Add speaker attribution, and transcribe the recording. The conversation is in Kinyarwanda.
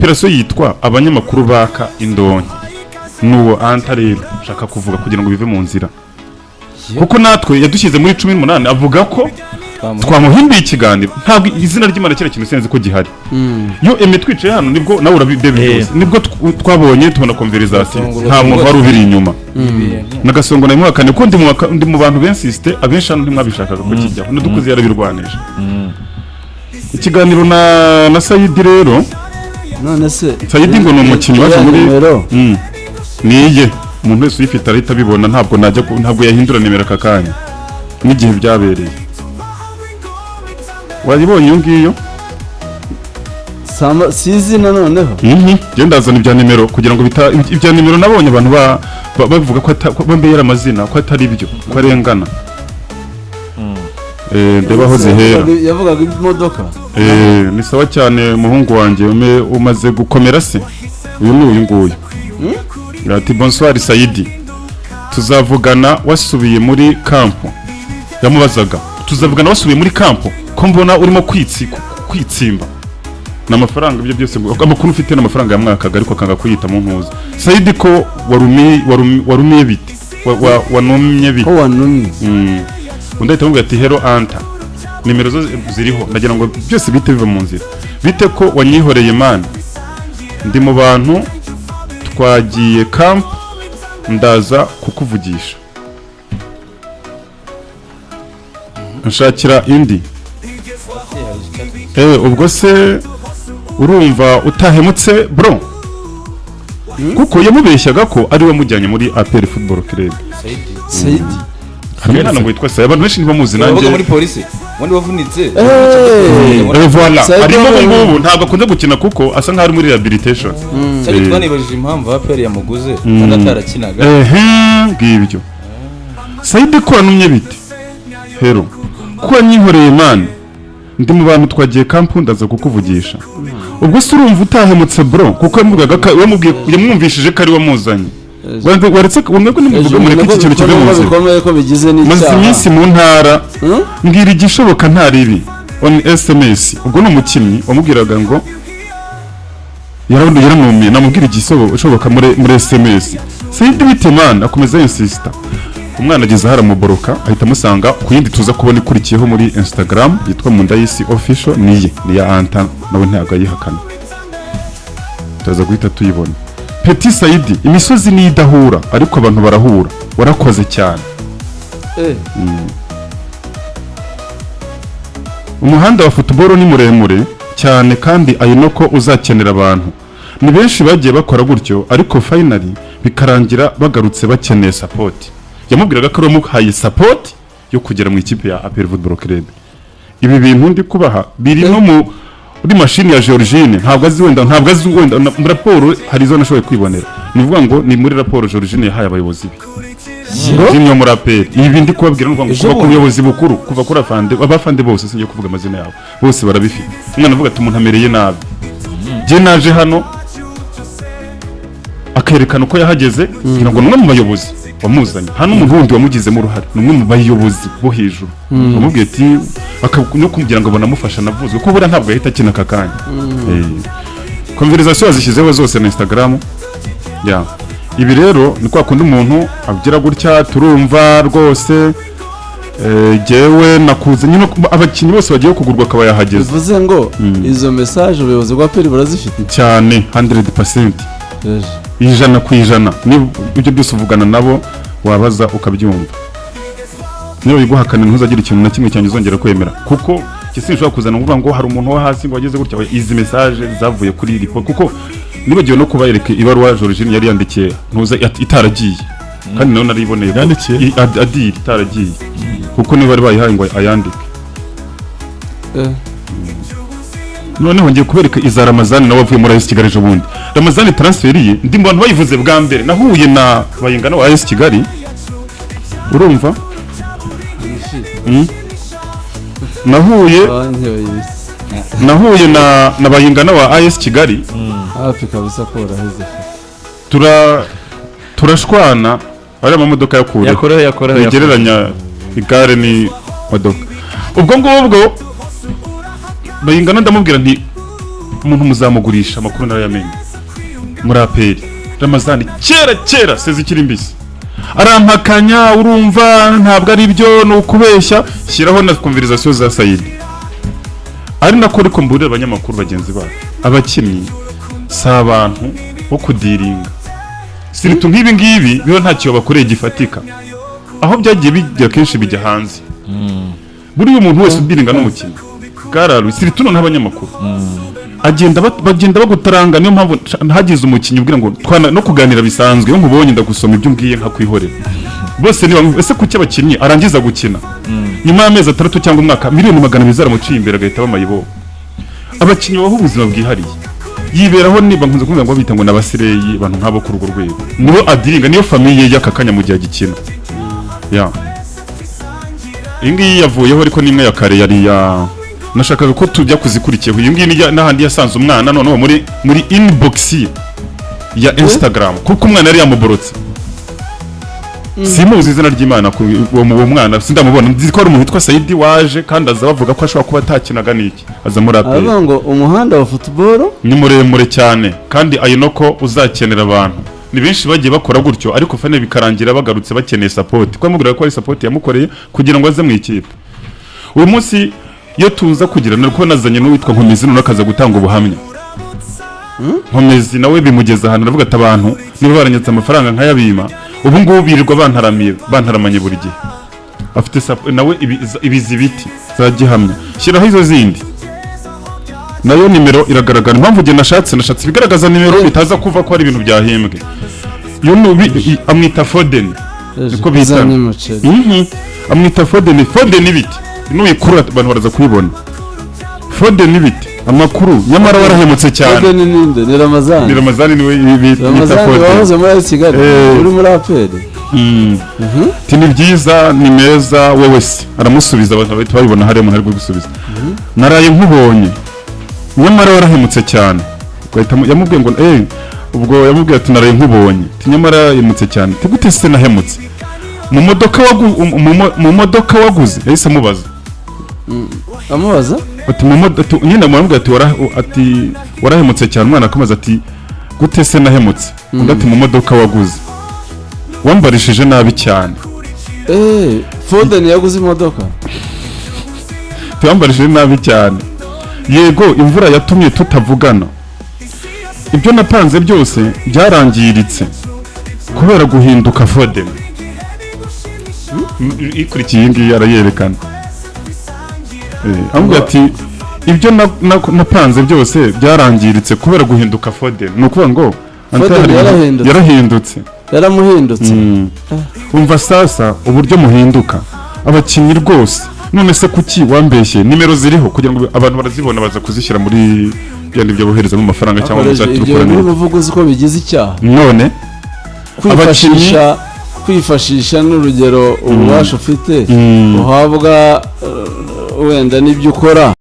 Speaker 1: Operation yitwa abanyamakuru baka indonke. Nuwo Anta rero nshaka kuvuga kugira ngo bive mu nzira, kuko natwe yadushyize muri 18, avuga ko twamuhimbiye ikiganiro. Ntabwo izina ry'Imana, kiriya kintu sinzi ko gihari. Iyo eme twicaye hano, nibwo nawe urabidebe byose, nibwo twabonye tubona conversation. Nta muntu wari ubiri inyuma na Gasongo nabimuhakane, kuko ndi mu bantu bensisite. Abenshi hano ntimwabishakaga ko kijyaho, nadukuze yarabirwanije ikiganiro na Sayidi rero.
Speaker 2: None se
Speaker 1: Sayidi ngo ni umukinnyi waje
Speaker 2: iriya
Speaker 1: muri
Speaker 2: nimero?
Speaker 1: Niye umuntu wese uyifite arahita abibona. Ntabwo najya ntabwo yahindura nimero aka kanya n'igihe byabereye. Wayibonye iyo ngiyo?
Speaker 2: Si izina noneho.
Speaker 1: Njye ndazana ibya nimero kugira ngo bita ibya nimero. Nabonye abantu bavuga ko ko bambera amazina, ko atari byo, ko arengana. Ndeba aho zihera.
Speaker 2: Yavugaga imodoka.
Speaker 1: Ni sawa cyane, umuhungu wanjye umaze gukomera se. Uyu ni uyu nguyu. Ati: "Bonsoir Sayidi, tuzavugana wasubiye muri camp." Yamubazaga: "Tuzavugana wasubiye muri camp, ko mbona urimo kwitsimba?" Ni amafaranga ibyo byose, ngo amakuru ufite ni amafaranga yamwakaga, ariko akanga kuyita mu ntuza. Sayidi ko warumiye bite? Wanumye bite?
Speaker 2: Ko wanumye.
Speaker 1: Undi ahita amubwira ati: "Hello Anta, nimero zo ziriho." Ndagira ngo byose bite biva mu nzira. "Bite ko wanyihoreye man? Ndi mu bantu twagiye camp, ndaza kukuvugisha, nshakira indi." Ubwo se urumva utahemutse bro? Kuko yamubeshyaga ko ari we wamujyanye muri APR Football Club.
Speaker 2: Sayidi.
Speaker 1: Hari umwana ngo witwa Sayi, abantu benshi ntibamuzi.
Speaker 3: Wabaga
Speaker 1: Nanjye
Speaker 3: muri polisi, ubundi wavunitse.
Speaker 1: Voilà.
Speaker 2: Saidi.
Speaker 1: Arimo ubu ngubu ntabwo akunze gukina kuko asa nkaho ari muri rehabilitation.
Speaker 3: Cyari twanibajije impamvu APR yamuguze kandi atarakinaga.
Speaker 1: Ehe, ngibyo. "Saidi ko wanumye bite? Hello, ko wanyihoreye man? Ndi mu bantu twagiye camp, ndaza kukuvugisha." Ubwo se urumva utahemutse bro? Kuko yamuvugaga ko yamubwiye, yamwumvishije ko ari we wamuzanye. Waretse mwebwe nimuvuga, mureke iki kintu kive mu nzira.
Speaker 2: Bikomeye ko bigize
Speaker 1: "Maze
Speaker 2: n'icyaha.
Speaker 1: iminsi mu ntara.
Speaker 2: Hmm?
Speaker 1: Mbwira igishoboka, nta ribi on SMS." Ubwo ni umukinnyi wamubwiraga ngo yaranumiye, namubwira igishoboka muri SMS. "Sayidi bite man?" Akomeza insista. Umwana ageze aho aramuboroka, ahita amusanga ku yindi tuza kubona ikurikiyeho muri Instagram yitwa Mundayisi Official. Niye, ni ya Anta, nawe ntabwo ayihakana, turaza guhita tuyibona. "Petit Sayidi, imisozi niyo idahura ariko abantu barahura. Warakoze cyane." "Umuhanda wa football ni muremure cyane kandi I know ko uzakenera abantu. Ni benshi bagiye bakora gutyo, ariko finally bikarangira bagarutse bakeneye support." Yamubwiraga ko ari support yo kugera mu ikipe ya APR Football Club. Ibi bintu ndi kubaha biri no muri mashini ya Georgine. Ntabwo azi wenda, ntabwo azi wenda muri raporo hari izo nashoboye kwibonera. Ni ukuvuga ngo ni muri raporo Georgine yahaye abayobozi be Georgine yo muri APR. Ibi ndi kubabwira ni ukuvuga ngo
Speaker 3: Ejo
Speaker 1: kuva ku
Speaker 3: bundi.
Speaker 1: buyobozi bukuru, kuva kuri afande, abafande bose, singiye kuvuga amazina yabo, bose barabifite. Umwana avuga ati: "Umuntu amereye nabi, njye naje hano." Akerekana uko yahageze, kugira ngo ni umwe mu bayobozi wamuzanye, nta n'umuntu wundi wamugizemo uruhare, ni umwe mu bayobozi bo hejuru wamubwiye ati no kugira ngo banamufashe anavuzwe, kuko buriya ntabwo yahita akina aka kanya. Conversation yazishyizeho zose na Instagram ya. Ibi rero ni kwa kundi umuntu agira gutya, turumva rwose. Jyewe nakuze nyine abakinnyi bose bagiye kugurwa akaba yahageze.
Speaker 2: Bivuze ngo izo message ubuyobozi bwa APR burazifite?
Speaker 1: Cyane, 100%.
Speaker 2: Ejo.
Speaker 1: 100%. Niba ibyo byose uvugana nabo, wabaza ukabyumva. Niba biguhakana, ntuzagire ikintu na kimwe cyanjye uzongera kwemera, kuko iki sinshobora kuzana ngo uvuga ngo hari umuntu wo hasi ngo wageze gutya. Oya, izi message zavuye kuri report, kuko nibagiwe no kubayereka ibaruwa Georgine yari yandikiye ntuza itaragiye, kandi nayo nariboneye ko
Speaker 4: Yandikiye?
Speaker 1: Adiri itaragiye, kuko niba bari bayihaye ngo ayandike. Noneho ngiye kubereka iza Ramazani, nawe wavuye muri AS Kigali ejo bundi. Ramazani transfer ye, ndi mu bantu bayivuze bwa mbere. Nahuye na Bayingana wa AS Kigali, urumva? Nahuye nahuye na Bayingana wa AS Kigali.
Speaker 2: Hafi kabisa ko uraheze.
Speaker 1: Turashwana ari amamodoka yakure.
Speaker 5: Yakoreho, yakoreho.
Speaker 1: Bigereranya igare ni modoka. Ubwo ngubwo Bayingana ndamubwira nti Umuntu muzamugurisha, amakuru narayamenye muri APR. Ramazani kera kera sezi ikiri mbisi arampakanya, urumva ntabwo ari byo, ni ukubeshya. Shyiraho na conversation za Sayidi. Ari nako ariko mburira abanyamakuru bagenzi bacu, abakinnyi si abantu bo kudiringa, surtout nk'ibi ngibi biba ntacyo bakoreye gifatika. Aho byagiye bijya kenshi bijya hanze. Buriya umuntu wese udiringa n'umukinnyi bwararuye, surtout noneho abanyamakuru agenda bagenda bagutaranga. Niyo mpamvu hagize umukinnyi ubwira ngo twana no kuganira bisanzwe, iyo nkubonye ndagusoma ibyo umbwiye nkakwihorera. Bose niba ese kuki abakinnyi arangiza gukina nyuma y'amezi 6 cyangwa umwaka, miliyoni 200 zaramuciye imbere, agahita bamayibo? Abakinnyi babaho ubuzima bwihariye, yiberaho. Niba nkunze kuvuga ngo bita ngo n'abasireyi, abantu nk'abo kuri urwo rwego nibo adiringa, niyo famille y'aka kanya mu gihe agikina. Ya, iyi ngiyi yavuyeho, ariko n'imwe ya kare yari ya nashakaga ko tujya kuzikurikiyeho. Iyi ngiyi n'ahandi yasanze umwana noneho muri inbox ye ya Instagram, kuko umwana yari yamuborotse. Simuzi izina ry'Imana uwo mwana sindamubona, nzi ko ari umuntu witwa Sayidi waje kandi aza bavuga ko ashobora kuba atakinaga n'iki, aza muri APR.
Speaker 2: Aravuga ngo umuhanda wa football
Speaker 1: Ni muremure cyane kandi I know ko uzakenera abantu. Ni benshi bagiye bakora gutyo, ariko finally bikarangira bagarutse bakeneye support, kuko yamubwiraga ko ari support yamukoreye kugira ngo aze mu ikipe. Uyu munsi iyo tuza kugira nari nazanye n'uwitwa Nkomezi, noneho akaza gutanga ubuhamya. Nkomezi nawe bimugeza ahantu aravuga ati: "Abantu niba baranyatse amafaranga nkayabima, ubu ngubu birirwa bantaramiye, bantaramanye buri gihe." Afite nawe ibizi biti za gihamya. Shyiraho izo zindi, nayo nimero iragaragara. Impamvu njye nashatse ibigaragaza nimero bitaza kuva ko ari ibintu byahimbwe. Iyo amwita Foden, niko bita.
Speaker 2: Uzanye umuceri.
Speaker 1: Amwita Foden. Foden ibiti nuyikura abantu baraza kuyibona. Foden ibiti amakuru, nyamara warahemutse cyane.
Speaker 2: Foden ninde? Ni Ramazani?
Speaker 1: Ni Ramazani, niwe bita
Speaker 2: Ramazani
Speaker 1: Foden.
Speaker 2: wahoze muri AS Kigali,
Speaker 1: Eh.
Speaker 2: uri muri APR.
Speaker 1: Ati: "Ni byiza, ni meza, wowe se?" Aramusubiza, abantu bahita babibona hariya umuntu ari gusubiza: "Naraye nkubonye, nyamara warahemutse cyane." Ugahita yamubwiye ngo ubwo yamubwiye ati: "Naraye nkubonye," ati: "Nyamara yahemutse cyane." Ati: "Gute se nahemutse?" Mu modoka mu modoka waguze, yahise amubaza.
Speaker 2: Amubaza?
Speaker 1: Ati mu modoka nyine aramubwira ati ati warahemutse cyane. Umwana akamubaza ati: "Gute se nahemutse?" Undi ati: "Mu modoka waguze wambarishije nabi cyane."
Speaker 2: Foden yaguze imodoka?
Speaker 1: Tuyambarishije nabi cyane. Yego, imvura yatumye tutavugana, ibyo napanze byose byarangiritse kubera guhinduka Foden. Ikurikiye iyi ngiyi arayerekana. Amubwira ati: "Ibyo napanze byose byarangiritse kubera guhinduka Foden." Ni ukuvuga ngo
Speaker 2: Foden yarahindutse.
Speaker 1: Yarahindutse.
Speaker 2: Yaramuhindutse.
Speaker 1: Umva sasa uburyo muhinduka abakinnyi rwose. None se kuki wambeshye? Nimero ziriho kugira ngo abantu barazibona, baza kuzishyira muri bya byo boherezamo amafaranga cyangwa
Speaker 2: Akoresha ibyo
Speaker 1: muzaturukura
Speaker 2: bintu.
Speaker 1: neza.
Speaker 2: Uvuga uzi ko bigize icyaha.
Speaker 1: None
Speaker 2: Kwifashisha n'urugero ububasha ufite uhabwa, wenda n'ibyo ukora.